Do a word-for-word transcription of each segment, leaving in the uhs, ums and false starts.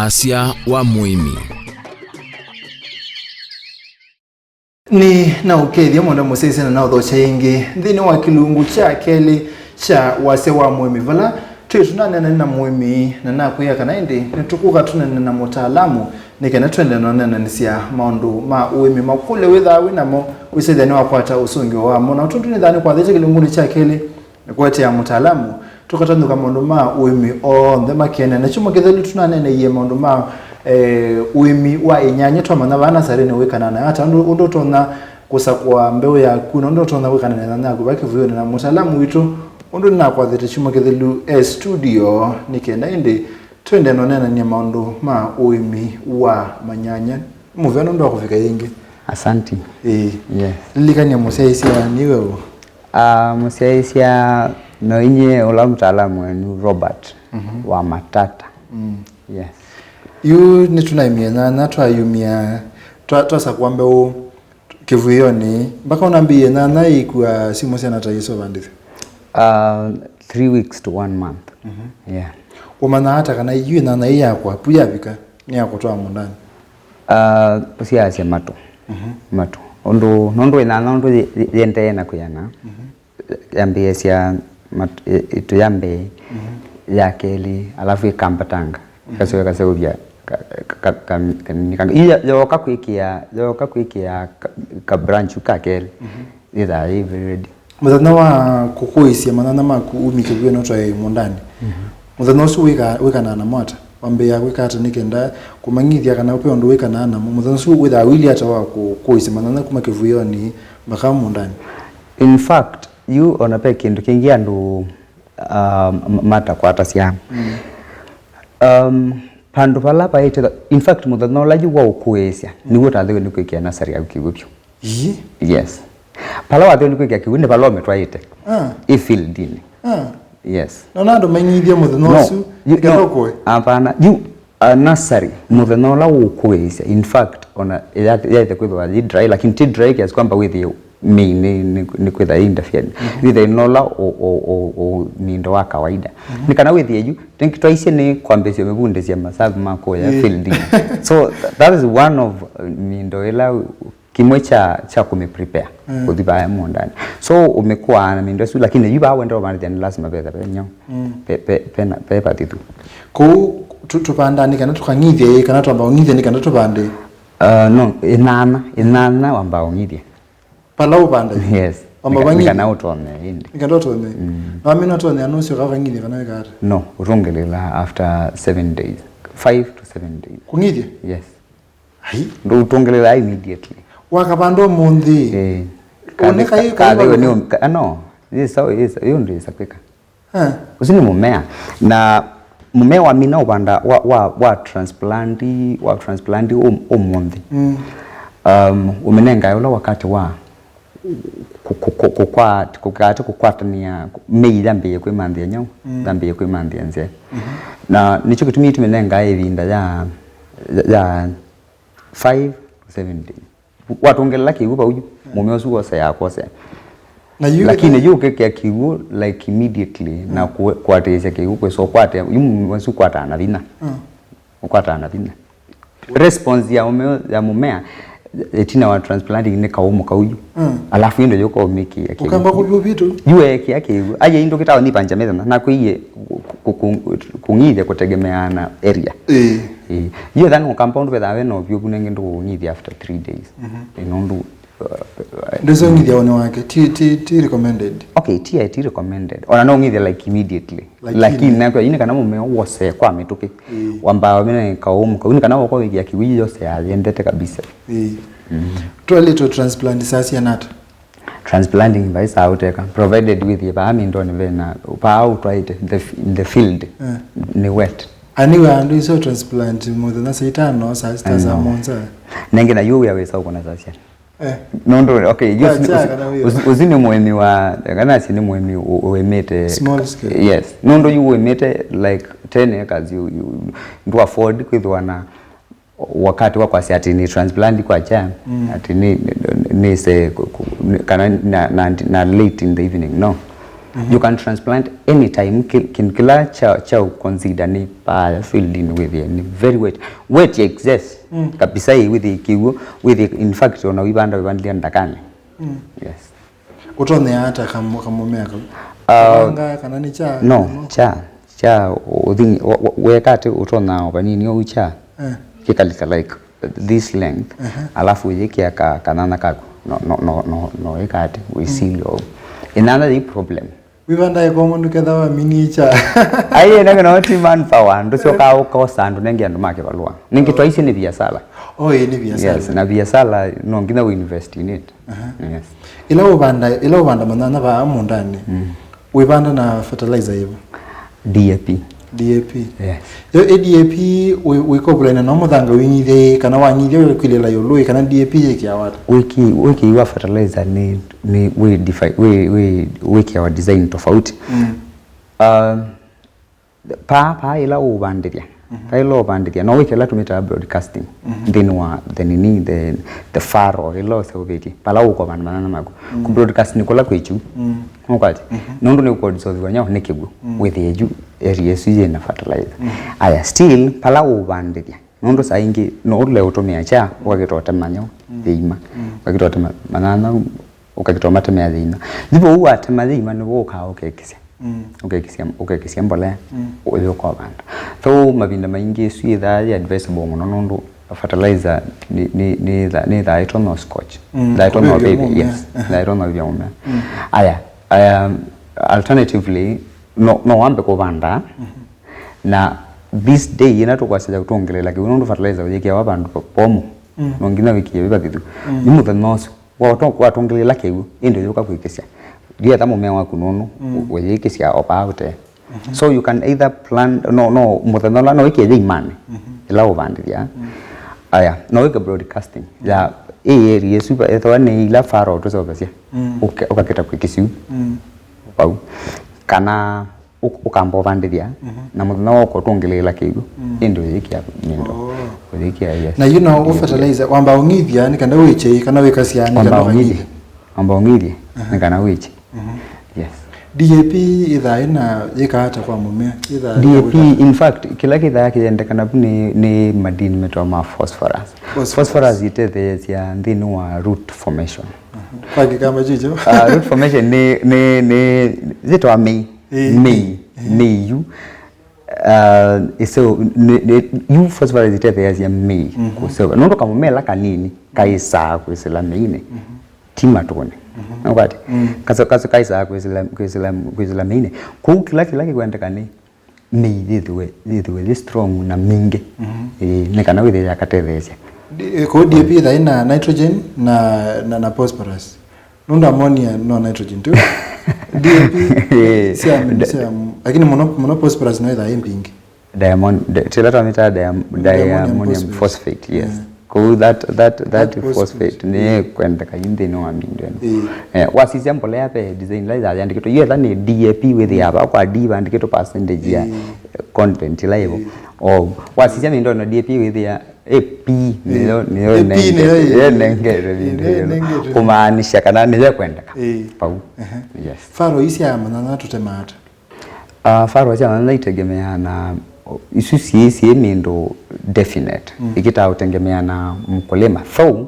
Asya wa mũĩmi. Nĩ na ũkethya mũno mũsyaĩĩsya na naũthokya ĩngĩ nthĩnĩ wa kĩlungu kya kelĩ kya wasya wa mũĩmi, vala twĩ tũnaneena na mũĩmi na nakwĩa kana ĩndĩ nĩtũkũka tũneene na mũtaalamu nĩ kana twende na ũneenanĩsya maũndũ ma ũĩmi. Makũlyo wĩthaa wĩ namo wĩsethya nĩwakwata ũsũngĩo wamo, na ũtũndũ nĩthaa nĩkwathĩte kĩlungunĩ kya kelĩ nĩkũetea mũtaalamu, tũkatonyũka maũndũ ma ũĩmi onthe makĩene. Na kyumwa kĩthelu tũnaneeneie maũndũ ma eh, ũĩmi wa ĩnyanya. Twamanya vaa nasarĩnĩ wĩkanaa na ata ũndũ, ũndũ ũtonya kũsakũa mbeũ yaku na ũndũ ũtonya kwĩkana na ĩnyanya yaku va kĩvuĩonĩ, na mũtaalamu witũ ũndũ nĩnakwathĩte kyumwa kĩthelu e studio nĩ kenda ĩndĩ twende na ũneenany'a maũndũ ma ũĩmi wa manyanya. Mũvea nũndũ wa kũvika yĩngĩ. Asanti. Ĩĩ. Yes. Lilikany'a mũsyaĩĩsya nĩwe ũ? Ah, mũsyaĩĩsya no inyie ũla mũtaalamu wenyu Robert wa Matata. Yes. Yu nĩtũnaimie nyanya twayumya twa- twasakũa mbeũ kĩvuĩonĩ mpaka ũnambĩie nyanya ĩikua syumwa syana ta isu vandĩthya. Uh, three weeks to one month. Yeah. Ũmanyaa ata kana yu nyanya ĩĩ yakwa pu yavika nĩ ya kũtwaa mũũndanĩ? Uh, ũsiasya matũ. Matũ. Ũndũ nũndũ ĩnyanya ũndũ yĩ- yĩ- yĩendee na kwĩana. Yambĩĩasya mat- ĩ- ĩtũ ya mbee, ya kelĩ, alafu ĩkambatanga. Ĩkaseũvya ĩkaseũvya ka- ka- ka- ka- kanini kangĩ. Yu ya- yooka kwĩkĩa yooka kwĩkĩa ka- ka branch ka kelĩ. Yĩthaa yĩ very ready. Mũthenya wa kũkũĩsya manyanya maku umye kĩvuĩonĩ ũtwae mũũndanĩ, mũthenya ũsu wĩka- wĩkanaa namo ata? Wambĩĩa kwĩka ata nĩ kenda kũmanyithya kana ve ũndũ wĩkanaa namo? Mũthenya ũsu wĩthaa ũilyĩ ata wa kũ- kũĩsya manyanya kuma kĩvuĩonĩ mpaka mũũndanĩ? In fact, yu ona ve kĩndũ kĩngĩ andũ um, matakwatasya. Um, vandũ vala vaĩte, in fact, mũthenya ũla yu waũkũĩsya nĩw'o ũtathĩwe nĩ kwĩkĩa nasarĩ yaku kĩw'ũ vyũ. Ii. Yes. Vala wathĩwe nĩ kwĩkĩa kĩw'ũ nĩ vala ũmĩtwaĩte. Ah. Ĩ fieldinĩ. Ah. Yes. Nona andũ manyithie mũthenya ũsu. Yu- no, kũe. Apana. Yu uh, nasarĩ mũthenya ũla ũkũĩsya, in fact, ona ya- yaĩte kwĩthĩwa yĩ dry, lakini ti dry kiasi kwamba wĩthĩe mĩi nĩ- nĩ- nĩ kwĩtha yĩ interfere. Wĩthĩe nola ũ- ũ- ũ- ũnindo wa kawaida. Nĩ kana wĩthĩe yu, twaisye nĩ kwambĩĩsya mĩvundĩsya masavu ma kũya fieldinĩ. So th- that is one of uh, mindo ĩla kĩmwe kya kya kũmĩ prepare kũthi vaya mũũndanĩ. So ũmĩkũaa na mindo ĩsu, lakini yu vaa wenda ũvanĩthya nĩ lasima vetha ve nyau, ve- ve- ve na- ve vathithu. Kũu tũ- tũvandaa nĩ kana tũkang'ithya ĩ kana twamba ũng'ithya nĩ kana tũvande? Uh, no, ĩnana ĩnana wamba ũng'ithya. Vala ũvanda? Yes. Wamba Nika- vang'ithya? Nikana ũtonye ĩndĩ. Nĩ kana ũtonye. Na wamina ũtonye nũsyoka ũkang'ithya kana wĩka ata? No, ũtũngĩlĩla after seven days, five to seven days. Kũng'ithya? Yes. Ai. Ndũtũngĩlĩla immediately. Wakavanda ũmũnthĩ? Eh. Ũnĩka ĩ kaĩ kathĩwe nĩ ũm- ka- no. Yĩsa yĩsa yũndũ yĩsa kwĩka. Eh. Ũsu nĩ mũmea. Na mũmea wamina ũvanda wa wa wa transplant wa transplant ũm- ũmũnthĩ. Mm. Um, ũmĩnengae ũla wakati wa kũ- kũ- kũ- kũkwa- kũkati kũkwatanĩa mĩi yambĩĩe kwĩmanthĩa nyau, yambĩĩe kwĩmanthĩa nzĩa. Na nĩkyo kĩtumi tũmĩnengae ĩvinda ya ya five to seven days. Watũngĩlĩla kĩw'ũ vau yu, mũmea ũsu woseaa kwosea. Na yu lakini yu ũkĩkĩa kĩw'ũ like immediately na kũ- kũatĩĩsya kĩw'ũ kwĩsa ũkwate yu mũmea ũsu ũkwataa na vinya. Ũkwataa na vinya. Response ya mũmea, ya mũmea ĩtina wa transplanting nĩ kaũmũ kau yu. Alafu ĩndo yũka ũmĩkĩa kĩw'ũ. Ũkamba kũlua vitu. Yu ekĩa kĩw'ũ. Aye ĩndũ kĩtawa nĩ pancha methana na kwĩie kũ- kũ- kũng'ithya kũtegemeana na area. Ĩĩ. Ĩĩ. Yu ethani ũkamba ũndũ vethaa wena ũvyũvu nenge ndũkũng'ithya after three days. Ĩĩ, nũndũ Ndũsong'ithya one wake, ti, ti, ti recommended. Okay, ti, ti recommended. Ona no ng'ithye like immediately. Lakini. Lakini nakwa ini kana mũmea wose kwa mĩtũkĩ. Ĩĩ. Wambaa wamina kaũmũ kau ni kana woko wĩkĩa kĩw'ũ yose ayendete kabisa. Ĩĩ. Twaĩlĩtwe transplant saa siana ata? Transplanting vai saa ũteka provided with vaa mindoni vena vaa ũtwaĩte the, the field. Eh. Ni wet. Anyway, andũ iso transplant mũthenya saa itano saa sita saa mũonza. Nenge na yu wĩa wĩsa ũkona saa siana. Eh. Nũndũ, okay, yu Kwa usi- chaka usi- na wĩra. Usi- usi nĩ mũĩmi wa, kana si nĩ mũĩmi ũ- ũĩmĩte. Small scale. Yes. Nũndũ yu ũĩmĩte like ten acres, you, you, ndũ afford kwĩthwa na wakati wa kwasya ati ni transplant kwa cha, ati ni, ni, ni se, ku- ku- ni- kana na, na, na late in the evening, no. You can transplant anytime. Kĩndũ kĩla kya, kya consider nĩ paa field-inĩ wĩthĩe nĩ very wet. Wet ya excess kabisa, ĩ wĩthĩe kĩw'ũ, wĩthĩe, in fact, ona wĩvanda wĩvandĩlya ndakanĩ. Yes. Ũtonyea ata kamũ-, kamũmea kau? Ah, kavanga kana nĩ kya? No, kya, kya ũthi, weka atĩ ũtonyaa o vanini ũu kya, eh, kĩkalika like this length, alafu ũyĩkĩa ka, kanyanya kaku. No, no, no, no, no wĩka atĩ wĩsilya ũu. Ĩnyanya yĩ problem. Wĩvanda ĩkomũ ndũketha wamini kya. Aiye, nake no ti manpower, ndũsyokaa ũkosa andũ, nenge andũ ma kĩvalũa. Ningĩ twaisye nĩ viasala. Oh, ĩĩ, nĩ viasala. Yes, na viasala no nginya we invest in it. Aha. Yes. Ĩla ũvanda, ĩla ũvanda manyanya vaa mũũndanĩ, wĩvanda na fertilizer yĩva? D A P. D A P. Yes. Yo ĩ D A P wĩ-, wĩkovulany'a no mũthanga wĩng'ithya ĩ, kana wang'ithya wĩkwilĩla ĩũlũ ĩ, kana D A P yĩkĩawa ata? Wĩki-, wĩkĩiwa fertilizer nĩ, nĩ wĩ defi-, wĩ, wĩ, wĩkĩawa design tofauti. Mm. Um, Paa, paa ĩla ũũvandĩthya, paa ĩla ũũvandĩthya, no wĩke ĩla tũmĩtaa broadcasting nthĩnĩ wa the nini, the, the furrow ĩla ũseũvĩtye, vala ũkũvanda manyanya maku. Kũ broadcast nĩ kũla kwĩ kyu. Nũkwatya? Nũndũ nĩ ũkũ dissolve nyoo nĩ kĩw'ũ. Wĩthĩe yu area ĩsu yĩna fertilizer. Aya, still, pala ũũvandĩthya, nũndũ saa ingĩ no ũle ũtũmĩa kya, ũkakĩta ũtema nyoo, thĩima. Ũkakĩta ũtema manyanya, ũkakĩta ũmatemea thĩima. Yu vau watema thĩima nĩvo ũkaa ũkekĩsya. Ũkekĩsya, ũkekĩsya mbolea, ũyũka ũvanda. Though mavinda maingĩ ĩsu yĩthaa yĩ advisable mũno nũndũ fertilizer nĩ, nĩ, nĩ, nĩthaa ĩtonya scorch. Thaa ĩtonya ũvĩvya, yes. Thaa ĩtonya ũvĩvya mũmea. Aya, aya, alternatively, no, no wambe kũvanda, na this day ĩna tũkwasya tũngĩlĩla kĩw'ũ nũndũ fertilizer ũyĩkĩawa vandũ pomũ. No nginya wĩkĩe wĩ vathithu. Nĩ mũthenya ũsu, Wato-, watũngĩlĩla kĩw'ũ, ĩndĩ ũyũka kwĩkĩsya. Yu etha mũmea waku nũnũ, ũyĩkĩsya o vaa ũtee. So you can either plan, no, no, mũthenya ũla no wĩkĩe yĩimanĩ, ĩla ũvandĩthya. Aya, no wĩke broadcasting. Ya, ĩ area ĩsu, ethĩwa nĩ ila faro tũseũvasya, ũke-, ũkakĩta kwĩkĩsya vau. Kana Ũk-, ũkamba ũvandĩthya, na mũthenya wa ũkũtũngĩlĩĩla kĩw'ũ, ĩndĩ ũyĩkĩa mĩndũ. Ũyĩkĩa, yes. Na yu no ũ fertilizer, wamba ũng'ithya nĩ kana wĩkye, kana wĩkasya nĩ kana ũng'ithye. Wamba ũng'ithye nĩ kana wĩkye. Yes. D A P ĩthaa ĩna yĩkaa ata kwa mũmea? Ĩthaa D A P, ĩna wĩka ata? In fact, kĩla kĩthaa kĩyendekana vu nĩ, nĩ madini metawa ma phosphorus. Phosphorus. Phosphorus ĩtetheesya nthĩnĩ wa root formation. Kwa kĩkamba kyu kyo? Ah, root formation nĩ, nĩ, nĩ, yĩtawa mĩi. Ĩĩ. Mĩi, ĩĩ. Mĩi yu, uh, ĩseo, nĩ, nĩ, yu phosphorus ĩtetheeasya mĩi kũseũva. Nũndũ kamũmela kanini kaĩsaa kwĩsĩla mĩinĩ, ti matũnĩ. Nũkwatĩ? Kaso, kaso kaĩsaa kwĩsĩla, kwĩsĩla, kwĩsĩla mĩinĩ. Kwoou kĩla, kĩla kĩkwendeka nĩ mĩi yĩthĩwe, yĩthĩwe yĩ strong na mingĩ. Ĩĩ, nĩ kana wĩthĩe yakatetheesya. Di-, eh, kũu D A P ĩthaa ĩna nitrogen na, na, na phosphorus. Nũndũ ammonia no nitrogen tu. D A P sya, sya, lakini mũno, mũno phosphorus no ĩthaa ĩ mbingĩ. Diamon-, di-, tĩla twamĩtaa diam-, diammonium phosphate, yes. Kũu that, that, that phosphate nĩ kwendeka yu nthĩnĩ wa mindu ĩno. Eh, wasisya mbolea ve design ĩla yandĩkĩtwe, yu etha nĩ D A P wĩthĩa vaa kwa D vandĩkĩtwe percentage ya content ĩla ĩvo. O, wasisya mindu ĩno D A P wĩthĩa A P nĩyo, nĩyo ĩnengete mindu ĩno. Kũmaanisha kana nĩyo kwendeka. Vau. Yes. Faro ii sya manyanya tũtemaa ata? Ah, faro sya manyanya itegemeaa na, isu syĩ, syĩ mĩndũ definite. Ikĩtaa ũtengemea na mkulima. Though,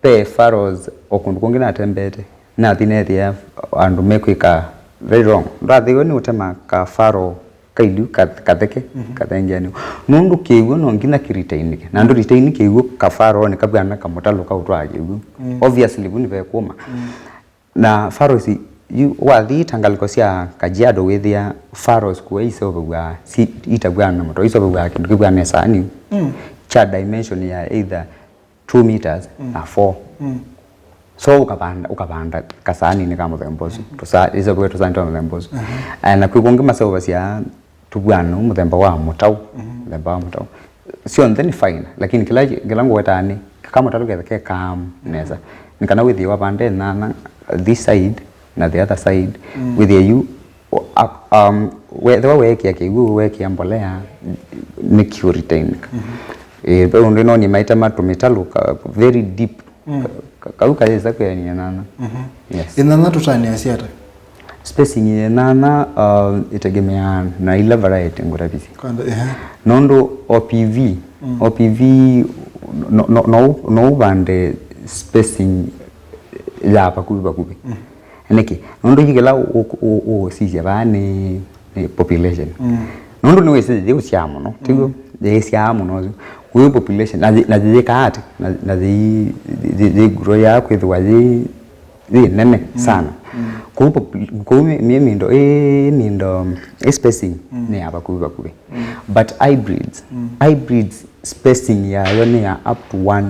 ve faros o kũndũ kũngĩ natembete, nathi neethĩa andũ mekwĩka very wrong. Ndwathĩwe nĩ ũtema ka faro kailiu ka-, katheke, kathengeanĩu. Nũndũ kĩw'ũ no nginya kĩritainĩke. Na ndũritaini kĩw'ũ ka faroonĩ kavw'ana kamũtalũ kaũtwaa kĩw'ũ. Obviously, vu nĩvekũma. Na faros yu, wathi ta ngalĩko sya Kajiado wĩthĩa faros kũũ iseũvaw'a, si-, itavw'ana na mũtwe, iseũvaw'a kĩndũ kĩvw'ana ĩsaani kya dimension ya either two meters na four. So ũkavanda, ũkavanda kasaani-inĩ ka mũthemba ũsu. Tũsa-, iseũvaw'a tũsaani twa mũthemba ũsu. Eh, na kwĩ kũngĩ maseũvasya tũvw'ano mũthemba wa mũtaũ, mũthemba wa mũtaũ. Syonthe nĩ fine, lakini kĩla, kĩla ngũwetaa nĩ, kaka mũtaũ kethe ke calm nesa. Nĩ kana wĩthĩe wavanda nyanya this side na the other side, wĩthĩe yu, o-, a-, um, wethĩwa weekĩa kĩw'ũ, weekĩa mbolea, nĩ kĩũritainĩka. Eh, ve ũndũ ĩnonie maitema tũmĩtalũ ka, very deep. Ka-, ka-, kau kayĩsa kwĩanĩa nyanya. Yes. Ĩnyanya tũtanĩasya ata? Spacing ya nyanya, uh, ĩtegemeaa na ila variety ngũtavĩsye. Kwanda, ehe. Nũndũ O P V, mm, O P V no, no, no, no ũvande spacing ya vakuvĩ vakuvĩ. Mm. Nĩkĩ? Nũndũ yu kĩla ũ-, ũ-, ũũsisya vaa nĩ, nĩ population. Mm. Nũndũ nĩwĩsĩ yĩĩ ũsyaa mũno, tiguo? Mm. Yĩsyaa mũno. Kũu population, na yĩ-, na yĩyĩkaa atĩ, na, na yĩ-, yĩ-, yĩ grow ya kwĩthĩwa yĩ, yĩ nene, mm, sana. Mm. Kũu popu-, kũu mĩ-, mĩ-, mĩndo, ĩ mĩndo, ĩ spacing, mm, nĩ ya vakuvĩ vakuvĩ. Mm. But hybrids, mm, hybrids spacing yayo nĩ ya up to one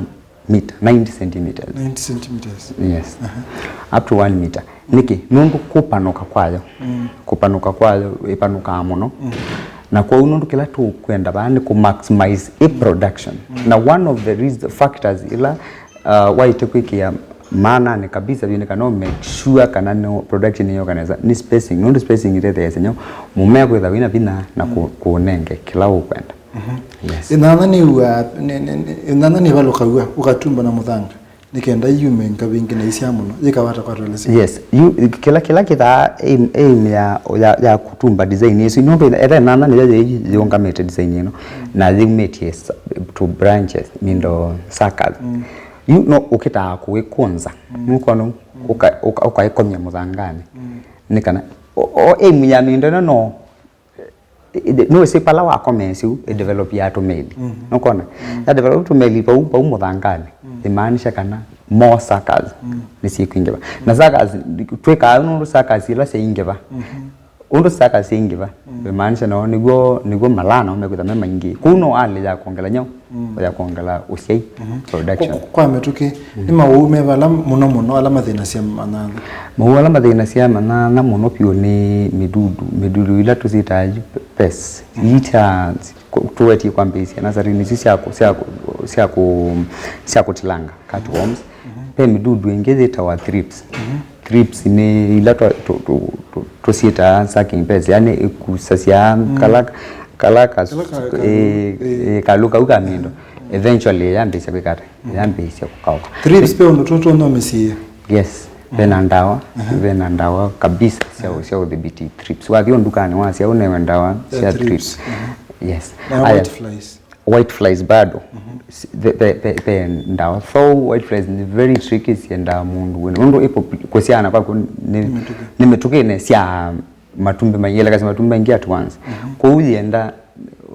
meter, ninety centimeters. Ninety centimeters. Yes. Aha. Up to one meter. Nĩkĩ? Nũndũ kũpanũka kwayo. Mm. Kũpanũka kwayo, ĩpanũkaa mũno. Mm. Na kwoou nũndũ kĩla tũkwenda vaa nĩ kũ maximize ĩ production. Mm. Na one of the reas-, factors ila, uh, waĩte kwĩkĩa maananĩ kabisa vyũ nĩ kana ũ make sure kana no production nĩyoka nesa nĩ spacing. Nũndũ spacing ĩtetheesya nyo mũmea kwĩtha wĩna vinya na kũ-, mm, kũũnenge kĩla ũkwenda. Mhm. Yes. Ĩnyanya nĩw'aa, nĩ, nĩ, nĩ, ĩnyanya nĩvalũkaw'a, ũkatumba na mũthanga, nĩ kenda yume ngavingĩ na isya mũno, yĩkawata kwa twelesi. Yes. Yu, kĩla, kĩla kĩthaa aim, aim ya, ya, ya kũtumba design ĩsu, nũndũ etha ĩnyanya nĩyo yĩ-, yĩũngamĩte design ĩno, mm, na yumĩtie s-, to branches, mindo suckers. Mm. Yu no ũkĩtaa kũĩkũnza, mm, nũkona, mm, ũka-, ũka-, ũkaĩkomya mũthanganĩ. Mm. Nĩ kana, o, o aim ya mindo ĩno no, ĩ-, ĩ-, nĩwĩsĩ pala wakomea ĩsu, ĩdevelop ya tũmeli. Mhm. Nũkona? Mm. Ya develop tũmeli vau, vau mũthanganĩ. Mm. Ĩmaanisha kana more suckers, mm, nĩsyĩkwingĩva. Na suckers, twĩkaa nũndũ suckers ila syaingĩva. Mhm. Ũndũ suckers syaingĩva, mm, ĩmaanisha nao nĩguo, nĩguo malaa nao mekwĩtha me maingĩ. Kũu no ale ya kwongela nyau. Mm. Ya kwongela ũsyai, mhm, production. Kwa, kwa mĩtũkĩ, mm, nĩ mawau me vala mũno mũno ala mathĩnasya manyanya? Mawau ala mathĩnasya manyanya mũno vyũ nĩ mĩdudu, mĩdudu ila tũsyĩtaa yu pests. Mm. Ii sya, tũwetie kwambĩĩsya nasarĩ nĩsyo sya kũ-, sya kũ-, sya kũ-, sya kũtilanga, cutworms. Mhm. Ve mĩdudu ĩngĩ yĩtawa thrips. Mhm. Thrips nĩ ila twa-, tũ-, tũ-, tũ-, tũsyĩtaa sucking pests, yani ĩkusasya, mm, kala, kala ka-, kala ka-, eh, eh, eh, kalũ kau ka mĩndo. Mhm. Eventually yambĩĩsya kwĩka ata? Mhm. Yambĩĩsya kũkaũka. Thrips ve ũndũ tũtũnũmĩsĩe? Yes. Mhm. Ve na ndawa, mhm, ve na ndawa kabisa sya, mhm, sya ũthibiti thrips. Wathi ndukanĩ wasya ũnewe ndawa, ya, sya thrips. Thrips. Mhm. Yes. Na aya, white flies? White flies bado. Mhm. Si-, ve, ve, ve, ve ndawa. So white flies ni very tricky, siendaa mũndũ wene. Nũndũ ipo pi-, kũsiana kwaku ni, nĩ mĩtũkĩ, nĩ mĩtũkĩnĩ sya matumbĩ maingĩ, ĩlekasya matumbĩ maingĩ at once. Mhm. Kwoou yenda,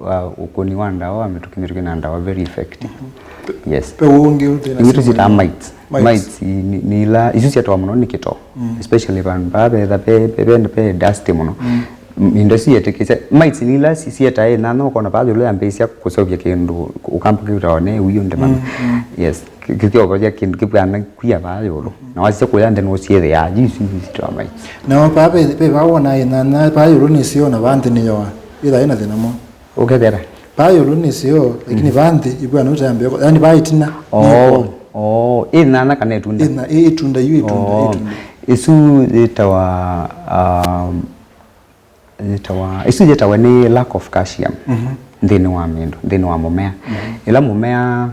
uh, ũkũni wa ndawa wa mĩtũkĩ, mĩtũkĩ na ndawa very effective. Mhm. Yes. Pe ũngĩ ũthĩna. Ingĩ tũsyĩtaa mites. Mites. Mites i-, ni, ni ila, isu syetawa mũno nĩ kĩtoo. Mm. Especially vandu vaa vetha ve, ve, ve, ve dusty mũno. Mm. M-, indo isu yetĩkĩsya, mites nĩ ila si-, sietae ĩnyanya ũkona vaa yũlũ yambĩĩsya kũseũvya kĩndũ, ũkamba kĩutawa nĩ ũiũ ndemano. Mm, mm. Yes. Kĩ-, kĩtyovothya kĩndũ kĩvw'ana kwia vaa yũlũ. Mm. Na wasisya kũya nthĩ nũsyĩthĩaa, yu isu nĩ syĩtawa mites. Na vaa ve, ve vaa wona ĩnyanya, vaa yũlũ nĩseo na vaa nthĩ nĩyoa. Ĩtha ĩna thĩna mwa. Ũkethera. Vaa ĩũlũ nĩ seo, lakini, mm, vaa nthĩ ĩvw'ana ũtambĩa, yani vaa ĩtina, oh, nĩ ĩkũa. Oh, ĩ nyanya kana ĩtunda? Ĩna, ĩ ĩtunda, yu ĩtunda, oh, ĩtunda. Ĩsu yĩtawa, um, yĩtawa, ĩsu yĩtawa nĩ lack of calcium, mhm, nthĩnĩ wa mĩndũ, nthĩnĩ wa mũmea. Mhm. Ĩla mũmea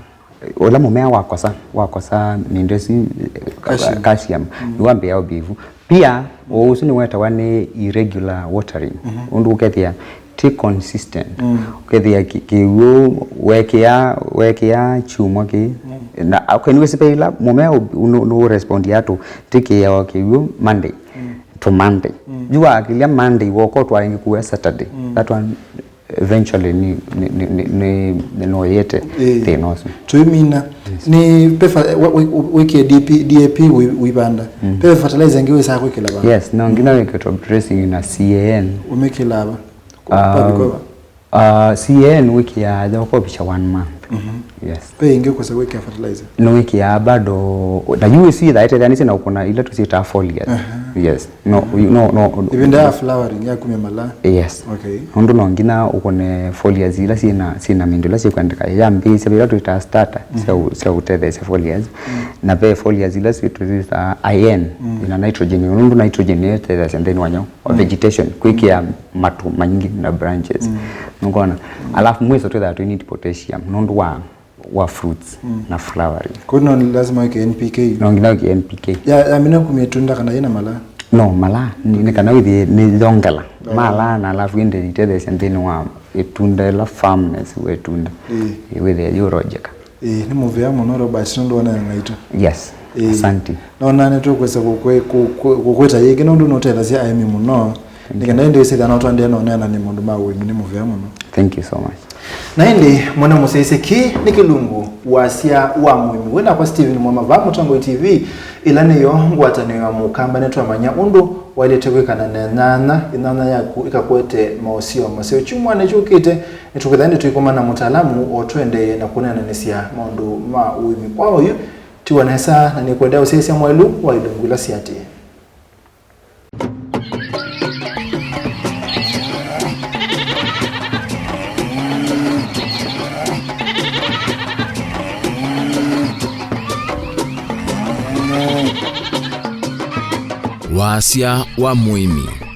Ũla mũmea wakosa, wakosa mindo ĩsu, calcium, calcium, mm, nĩwambĩĩa ũvivu. Pia, ũũ ũsu nĩwetawa nĩ irregular watering. Mhm. Ũndũ ũkethĩa ti consistent. Mm. Ũkethĩa kĩ-, kĩw'ũ wekĩa, wekĩa kyumwa kĩ. Mm. Na, okay, nĩwĩsĩ ve ila mũmea ũ-, nũ-, nũũrespondia tũ, ti kĩao kĩw'ũ Monday, mm, to Monday. Mm. Yu wakĩlya Monday, woko twaĩngĩ kuwa Saturday. Mm. That one, eventually nĩ, nĩ, nĩ, nĩ, nĩ, nĩnoyete, ĩĩ, thĩna ũsu. Tũimina. Yes. Nĩ, ve fa-, wa-, wa-, wĩkĩe D P, D A P wĩ-, wĩvanda. Mm. Ve fertilizer ĩngĩ wĩsaa kwĩkĩla va? Yes, no nginya wĩke top dressing na C A N. Ũmĩkĩlaa va? Um, paviko va? Uh, C A N wĩkĩaa yoko picha one month. Mhm. Yes. Ve ĩngĩ ũkosa kwĩkĩa fertilizer? Nĩwĩkĩaa bado, na yu ĩsu yĩthaa ĩtethanĩsye na ũkũna ila tũsyĩtaa foliar. Aha. Yes. No, mm, you know, no, ĩvinda ya flowering, ya kumya mala? Yes. Okay. Nũndũ no nginya ũkũne foliars ila syĩna, syĩna mindo ila syĩkwendeka. Yambĩĩsya ila twĩtaa starter, mm, sya ũ-, sya ũtetheesya foliars. Mm. Na ve foliars ila syĩ-, twĩtaa iron, mm, ina nitrogen. Nũndũ nitrogen nĩyo ĩtetheesya nthĩnĩ wa nyau, wa, mm, vegetation, kwĩkĩa matũ maingĩ na branches. Mm. Nũkona? Mm. Alafu mwiso twĩthaa twĩ need potassium, nũndũ wa wa fruits, mm, na flowering. Kwa hiyo ni lazima weke N P K? No nginya weke N P K. Ya, yamina kumya ĩtunda kana yĩna mala? No, mala, nĩ, nĩ kana wĩthĩe nĩ yongela. Mala, na alafu ĩndĩ itetheesya nthĩnĩ wa ĩtunda ĩla firmness wa ĩtunda. Ĩĩ. Ĩĩ, wĩthĩe yũrojeka. Ĩĩ, nĩ mũvea mũno, Robert, nũndũ waneena naitũ. Yes. Ĩĩ. Asante. Nona nĩtũkwĩsa kũkwĩ-, kũkwĩ-, kũkwĩta yĩngĩ nũndũ nũtethasya aĩmi mũno. Nĩ kana ĩndĩ wĩsĩthya no twaendeea na ũneena nĩ maũndũ ma ũĩmi, nĩ mũvea mũno. Thank you so much. Na ĩndĩ, mwene mũsyaĩĩsya, kĩĩ nĩ kĩlungu Wasya wa Mũĩmi. Wĩ nakwa Stephen Mwema vaa Mũtongoi T V, ĩla nĩyo ngwatanĩo ya Mũkamba, nĩtwamanya ũndũ waĩlĩte kwĩkana na ĩnyanya, ĩnyanya yaku ĩkakwete maũseo maseo. Kyumwanĩ kyũkĩte, nĩtũkwĩtha ĩndĩ tũikoma na mũtaalamu o tũendee na kũneenanĩsya maũndũ ma ũĩmi. Kwa oyu, tiwa nesa, na nĩkwendea ũsyaĩĩsya mwaĩlu wa ilungu ila siatĩĩe. Wasya wa Mũĩmi.